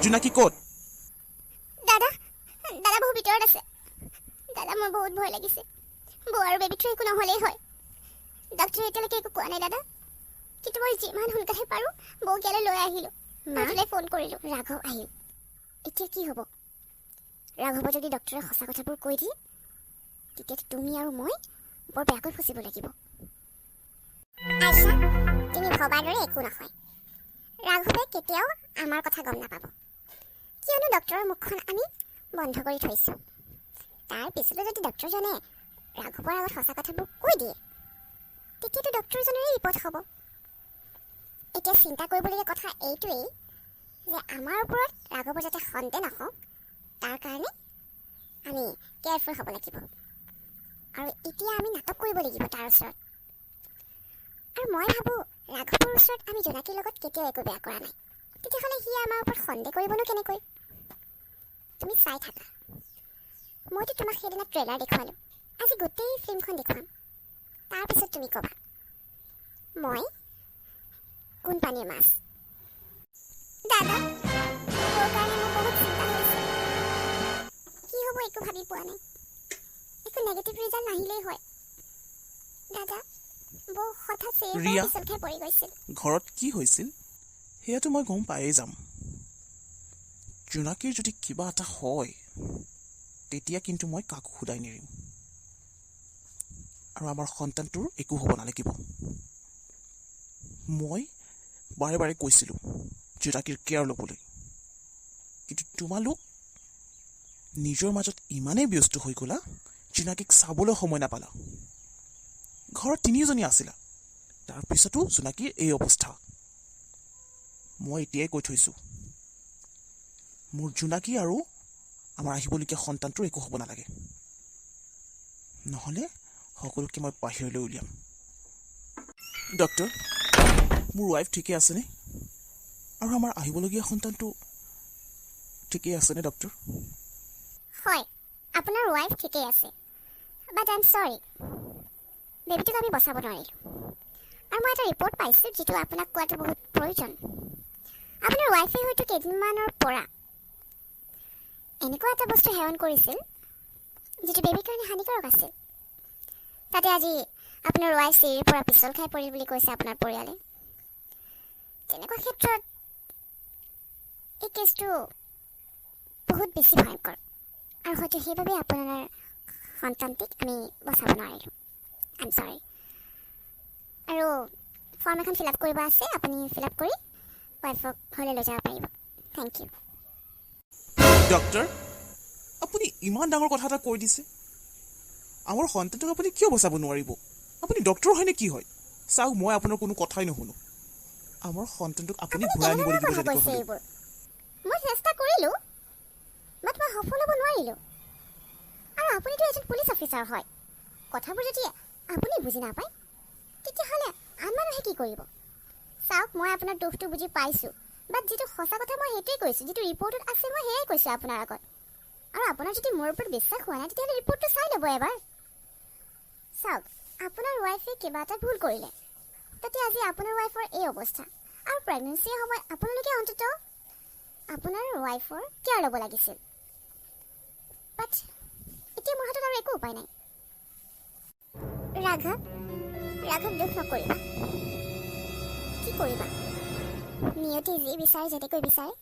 জোনাকী ক'ত? দাদা, দাদা বহু ভিতৰত আছে। দাদা, মোৰ বহুত ভয় লাগিছে। বৌ আৰু বেবীটোৰ একো নহ'লেই হয়। ডাক্তৰে এতিয়ালৈকে একো কোৱা নাই দাদা, কিন্তু মই যিমান সোনকালে পাৰোঁ বৌক ইয়ালৈ লৈ আহিলোঁ। মালৈ ফোন কৰিলোঁ, ৰাঘৱ আহিল। এতিয়া কি হ'ব? ৰাঘৱ যদি ডক্তৰে সঁচা কথাবোৰ কৈ দিয়ে, তেতিয়া তুমি আৰু মই বৰ বেয়াকৈ ফচিব লাগিব। আইচা, তুমি ভবাৰ দৰে একো নহয়। ৰাঘৱে কেতিয়াও আমাৰ কথা গম নাপাব, কিয়নো ডক্তৰৰ মুখখন আমি বন্ধ কৰি থৈছোঁ। তাৰ পিছতো যদি ডক্তৰজনে ৰাঘৱৰ আগত সঁচা কথাবোৰ কৈ দিয়ে, তেতিয়াতো ডক্তৰজনৰে বিপদ হ'ব। এতিয়া চিন্তা কৰিবলগীয়া কথা এইটোৱেই যে আমাৰ ওপৰত ৰাঘৱৰ যাতে সন্দেহ নহওক, তাৰ কাৰণে আমি কেয়াৰফুল হ'ব লাগিব। আৰু এতিয়া আমি নাটক কৰিব লাগিব তাৰ ওচৰত। আৰু মই ভাবোঁ, ৰাঘৱৰ ওচৰত আমি জোনাকীৰ লগত কেতিয়াও একো বেয়া কৰা নাই, তেতিয়াহ'লে সি আমাৰ ওপৰত সন্দেহ কৰিবনো কেনেকৈ? তুমি চাই থাকা। মইতো তোমাক সেইদিনা ট্ৰেইলাৰ দেখুৱালোঁ, আজি গোটেই ফিল্মখন দেখুৱাম। তাৰপিছত তুমি ক'বা মই কোন পানীৰ মাছ। দাদা, তোৰ কাৰণে মোৰ বহুত চিন্তা হৈছে। কি হ'ব একো ভাবি পোৱা নাই। একো নেগেটিভ ৰিজাল্ট নাহিলেই হয়। দাদা, বৌ হঠাৎ চিৰিৰ পৰা ৰিয়া। পিছল খাই পৰি গৈছিল। ঘৰত কি হৈছিল সেয়াতো মই গম পায়েই যাম। জোনাকীৰ যদি কিবা এটা হয়, তেতিয়া কিন্তু মই কাকো সোধাই নেৰিম। আৰু আমাৰ সন্তানটোৰ একো হ'ব নালাগিব। মই বাৰে বাৰে কৈছিলোঁ জোনাকীৰ কেয়াৰ ল'বলৈ, কিন্তু তোমালোক নিজৰ মাজত ইমানেই ব্যস্ত হৈ গ'লা, জোনাকীক চাবলৈ সময় নাপালা। ঘৰত তিনিজনী আছিলা, তাৰপিছতো জোনাকীৰ এই অৱস্থা। মই এতিয়াই কৈ থৈছোঁ, মোৰ জোনাকী আৰু আমাৰ আহিবলগীয়া সন্তানটোৰ একো হ'ব নালাগে, নহ'লে সকলোকে মই বাহিৰলৈ উলিয়াম। ডক্টৰ, মোৰ ৱাইফ ঠিকে আছেনে? আৰু আমাৰ আহিবলগীয়া সন্তানটো ঠিকেই আছেনে ডক্টৰ? হয়, আপোনাৰ ৱাইফ ঠিকেই আছে। বাট I am sorry, বেবীটোক আমি বচাব নোৱাৰিলোঁ। আৰু মই এটা ৰিপৰ্ট পাইছোঁ, যিটো আপোনাক কোৱাটো বহুত প্ৰয়োজন। আপোনাৰ ৱাইফে হয়তো কেইদিনমানৰ পৰা এনেকুৱা এটা বস্তু সেৱন কৰিছিল, যিটো বেবীৰ কাৰণে হানিকাৰক আছিল। তাতে আজি আপোনাৰ ৱাইফ চিৰিৰ পৰা পিছল খাই পৰিল বুলি কৈছে আপোনাৰ পৰিয়ালে। তেনেকুৱা ক্ষেত্ৰত এই কেছটো বহুত বেছি ভয়ংকৰ আৰু হয়তো সেইবাবে আপোনাৰ সন্তানটিক আমি বচাব নোৱাৰিলোঁ। I am sorry. আৰু ফৰ্ম এখন ফিল আপ কৰিব আছে, আপুনি ফিল আপ কৰি ৱাইফক ঘৰলৈ লৈ যাব পাৰিব। Thank you. Doctor, আপুনি ইমান ডাঙৰ কথা এটা কৈ দিছে। আমাৰ সন্তানটোক আপুনি কিয় বচাব নোৱাৰিব? আপুনি ডক্টৰ হয় নে কি হয়? চাওক, মই আপোনাৰ কোনো কথাই নুশুনো। আমাৰ সন্তানটোক আপুনি ঘূৰাই আনিব লাগিব কথা যেনেকৈ কৈছে হ'লেও। এইবোৰ? মই চেষ্টা কৰিলোঁ, বাট মই সফল হ'ব নোৱাৰিলোঁ। আৰু আপুনিতো এজন পুলিচ অফিচাৰ হয়, কথাবোৰ যদি আপুনি বুজি নাপায়, তেতিয়াহ'লে আন মানুহে কি কৰিব? চাওক, মই আপোনাৰ দুখটো বুজি পাইছোঁ, বাট যিটো সঁচা কথা মই সেইটোৱে কৈছোঁ। যিটো ৰিপৰ্টত আছে মই সেয়াই কৈছোঁ আপোনাৰ আগত। আৰু আপোনাৰ যদি মোৰ ওপৰত বিশ্বাস হোৱা নাই, তেতিয়াহ'লে ৰিপৰ্টটো চাই ল'ব এবাৰ। চাওক, আপোনাৰ ৱাইফে কিবা এটা ভুল কৰিলে, তাতে আজি আপোনাৰ ৱাইফৰ এই অৱস্থা। আৰু প্ৰেগনেঞ্চিৰ সময়ত আপোনালোকে অন্ততঃ আপোনাৰ ৱাইফৰ কেয়াৰ ল'ব লাগিছিল। বাট এতিয়া মোৰ হাতত আৰু একো উপায় নাই। ৰাঘৱ, ৰাঘৱ, দুখ নকৰিবা। কি কৰিবা, নিয়তি যি বিচাৰে, যেনেকৈ বিচাৰে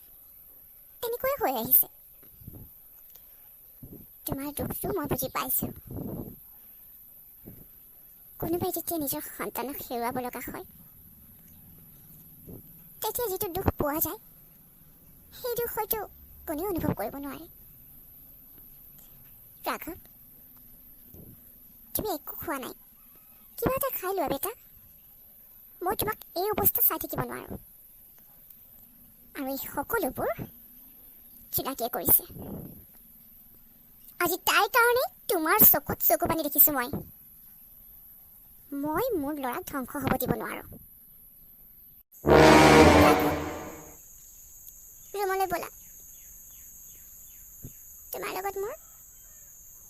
তেনেকৈয়ে হৈ আহিছে। তোমাৰ দুখটো মই বুজি পাইছোঁ। কোনোবাই যেতিয়া নিজৰ সন্তানক হেৰুৱাব লগা হয়, তেতিয়া যিটো দুখ পোৱা যায়, সেই দুখ হয়তো কোনেও অনুভৱ কৰিব নোৱাৰে। ৰাঘৱ, তুমি একো খোৱা নাই, কিবা এটা খাই লোৱা বেটা। মই তোমাক এই অৱস্থাত চাই থাকিব নোৱাৰোঁ। আৰু এই সকলোবোৰ জোনাকীয়ে কৰিছে। আজি তাইৰ কাৰণে তোমাৰ চকুত চকু পানী দেখিছোঁ মই। মই মোৰ ল'ৰাক ধ্বংস হ'ব দিব নোৱাৰোঁ। ৰাঘৱ, ৰুমলৈ ব'লা। তোমাৰ লগত মোৰ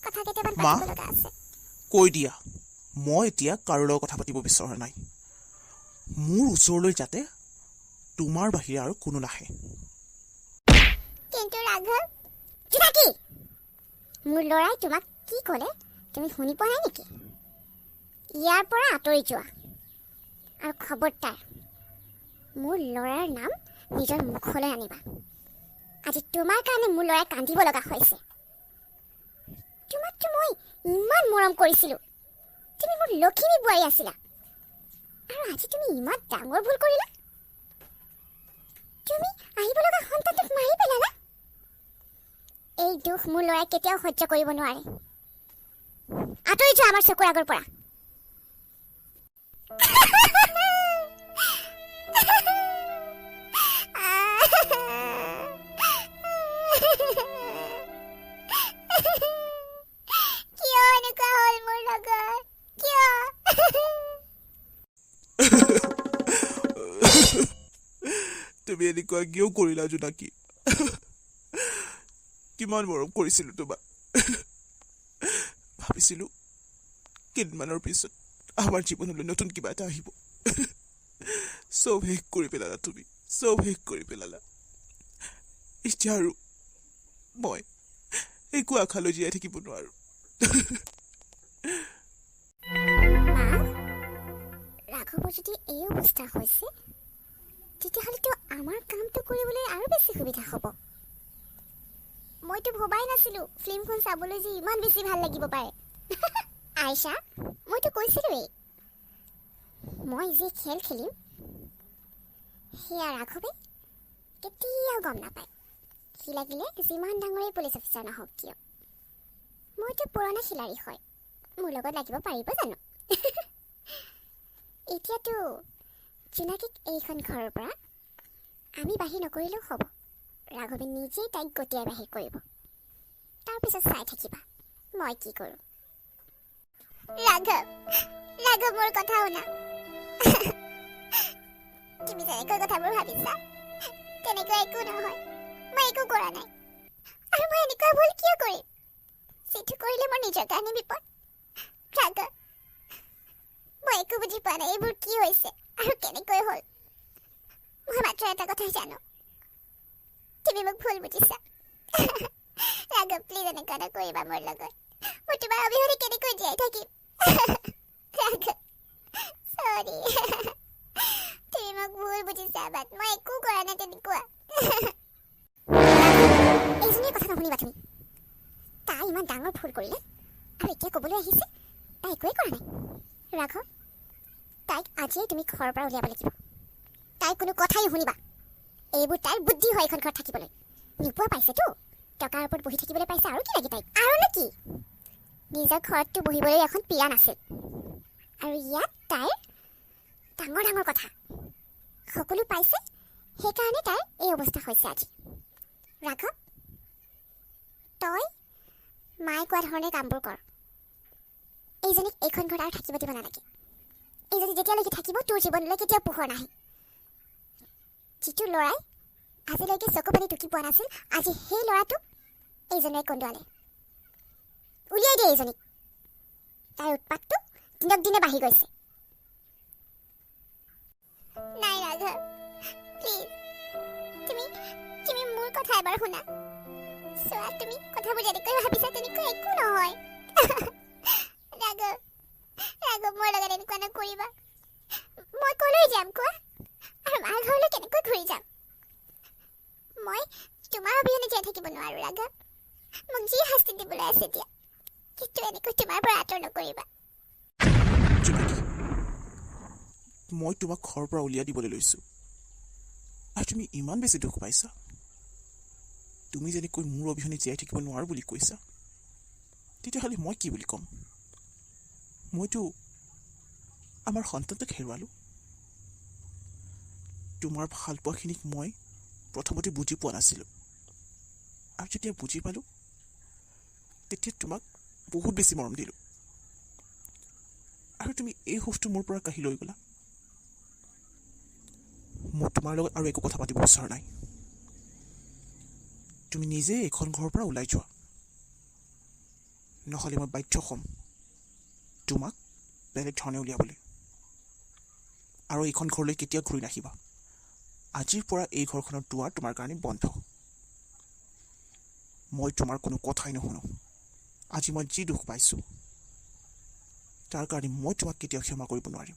কথা কেইটামান মা? পাতিব লগা আছে। কৈ দিয়া, মই এতিয়া কাৰো লগত কথা পাতিব বিচৰা নাই। মোৰ ওচৰলৈ যাতে তোমাৰ বাহিৰে আৰু কোনো নাহে। ৰাঘৱ, জোনাকী, মোৰ ল'ৰাই তোমাক কি ক'লে তুমি শুনি পোৱা নাই নেকি? ইয়াৰ পৰা আঁতৰি যোৱা আৰু খবৰদাৰ মোৰ ল'ৰাৰ নাম নিজৰ মুখলৈ আনিবা। আজি তোমাৰ কাৰণে মোৰ ল'ৰাই কান্দিব লগা হৈছে। তোমাকতো মই ইমান মৰম কৰিছিলোঁ, তুমি মোৰ লখিমী বোৱাৰী আছিলা আৰু আজি তুমি ইমান ডাঙৰ ভুল কৰিলা। তুমি আহিব লগা সন্তানটোক মাৰি পেলালা। এই দুখ মোৰ ল'ৰাই কেতিয়াও সহ্য কৰিব নোৱাৰে। আঁতৰি যোৱা আমাৰ চকুৰ আগৰ পৰা। কিয় এনেকুৱা হ'ল মোৰ লগত? কিয়? তুমি এনেকুৱা কিয় কৰিলা জোনাকী? কিমান মৰম কৰিছিলোঁ তোমাক। ভাবিছিলোঁ কেইদিনমানৰ পিছত আমাৰ জীৱনলৈ নতুন কিবা এটা আহিব। চব শেষ কৰি পেলালা তুমি, চব শেষ কৰি পেলালা। এতিয়া আৰু মই একো আশালৈ জীয়াই থাকিব নোৱাৰোঁ। মা, ৰাঘৱৰ যদি এই অৱস্থা হৈছে, তেতিয়াহ'লেতো আমাৰ কামটো কৰিবলৈ আৰু বেছি সুবিধা হ'ব। মইতো ভবাই নাছিলোঁ ফিল্মখন চাবলৈ যে ইমান বেছি ভাল লাগিব পাৰে। আইচা, মইতো কৈছিলোঁৱেই, মই যি খেল খেলিম সেয়া ৰাঘৱে কেতিয়াও গম নাপায়। সি লাগিলে যিমান ডাঙৰেই পুলিচ অফিচাৰ নহওক কিয়। মইতো পুৰণা খিলাৰী হয়, মোৰ লগত লাগিব পাৰিব জানো? এতিয়াতো জোনাকীক এইখন ঘৰৰ পৰা আমি বাহিৰ নকৰিলেও হ'ব, ৰাঘৱে নিজেই তাইক গতিয়াই বাহিৰ কৰিব। তাৰপিছত চাই থাকিবা মই কি কৰোঁ। ৰাঘৱ, ৰাঘৱ, মোৰ কথা শুনা। তুমি যেনেকৈ কথাবোৰ ভাবিছা তেনেকুৱা একো নহয়। মই একো কৰা নাই আৰু মই এনেকুৱা ভুল কিয় কৰিম? যিটো কৰিলে মোৰ নিজৰ কাৰণে বিপদ। ৰাঘৱ, মই একো বুজি পোৱা নাই এইবোৰ কি হৈছে আৰু কেনেকৈ হ'ল। মই মাত্ৰ এটা কথাই জানো, তুমি মোক ভুল বুজিছা। ৰাঘৱ, প্লিজ এনেকুৱা নকৰিবা মোৰ লগত। মই তোমাৰ অবিহনে কেনেকৈ জীয়াই থাকিম? ৰাঘৱ, চৰি, তুমি মোক ভুল বুজিছা, বাট মই একো কৰা নাই তেনেকুৱা। এইজনীৰ কথা নুশুনিবা তুমি। তাই ইমান ডাঙৰ ভুল কৰিলে আৰু এতিয়া ক'বলৈ আহিছে তাই একোৱেই কৰা নাই। ৰাঘৱ, তাইক আজিয়েই তুমি ঘৰৰ পৰা উলিয়াব লাগিব। তাইৰ কোনো কথাই নুশুনিবা। এইবোৰ তাইৰ বুদ্ধি হয় এইখন ঘৰত থাকিবলৈ। নোপোৱা পাইছেতো, টকাৰ ওপৰত বহি থাকিবলৈ পাইছে, আৰু কি লাগে তাইক? আৰুনো কি? নিজৰ ঘৰততো বহিবলৈ এখন পীৰা নাছিল আৰু ইয়াত তাইৰ ডাঙৰ ডাঙৰ কথা। সকলো পাইছে, সেইকাৰণে তাইৰ এই অৱস্থা হৈছে আজি। ৰাঘৱ, তই মায়ে কোৱা ধৰণে কামবোৰ কৰ। এইজনীক এইখন ঘৰত আৰু থাকিব দিব নালাগে। এইজনী যেতিয়ালৈকে থাকিব তোৰ জীৱনলৈ কেতিয়াও পোহৰ নাহে। যিটো ল'ৰাই আজিলৈকে চকু পানী টুকি পোৱা নাছিল, আজি সেই ল'ৰাটোক এইজনীয়ে কন্দুৱালে। উলিয়াই দিয়ে এইজনীক। তাইৰ উৎপাতটো দিনক দিনে বাঢ়ি গৈছে। নাই ৰাঘৱ, প্লিজ, তুমি তুমি মোৰ কথা এবাৰ শুনা। চোৱা, তুমি কথাবোৰ যেনেকৈ ভাবিছা তেনেকৈ একো নহয়। ৰাঘৱ, ৰাঘৱ, মোৰ লগত এনেকুৱা নকৰিবা। মই কলৈ যাম কোৱা? আৰু মাৰ ঘৰলৈ কেনেকৈ ঘূৰি যাম? মই তোমাৰ অবিহনে জীয়াই থাকিব নোৱাৰো ৰাঘৱ। মোক যি শাস্তি দিবলৈ আছে দিয়া, কিন্তু এনেকৈ তোমাৰ পৰা আঁতৰ নকৰিবা। জোনাকী, মই তোমাক ঘৰৰ পৰা উলিয়াই দিবলৈ লৈছোঁ আৰু তুমি ইমান বেছি দুখ পাইছা। তুমি যেনেকৈ মোৰ অবিহনে জীয়াই থাকিব নোৱাৰো বুলি কৈছা, তেতিয়াহ'লে মই কি বুলি ক'ম? মইতো আমাৰ সন্তানটোক হেৰুৱালোঁ। তোমাৰ ভালপোৱাখিনিক মই প্ৰথমতে বুজি পোৱা নাছিলোঁ আৰু যেতিয়া বুজি পালোঁ তেতিয়া তোমাক বহুত বেছি মৰম দিলোঁ আৰু তুমি এই সুখটো মোৰ পৰা কাঢ়ি লৈ গ'লা। মই তোমাৰ লগত আৰু একো কথা পাতিব বিচৰা নাই। তুমি নিজে এইখন ঘৰৰ পৰা ওলাই যোৱা, নহ'লে মই বাধ্য হ'ম তোমাক বেলেগ ধৰণে উলিয়াবলৈ। আৰু এইখন ঘৰলৈ কেতিয়াও ঘূৰি নাহিবা। আজিৰ পৰা এই ঘৰখনৰ দুৱাৰ তোমাৰ কাৰণে বন্ধ। মই তোমাৰ কোনো কথাই নুশুনো। আজি মই যি দুখ পাইছোঁ, তাৰ কাৰণে মই তোমাক কেতিয়াও ক্ষমা কৰিব নোৱাৰিম।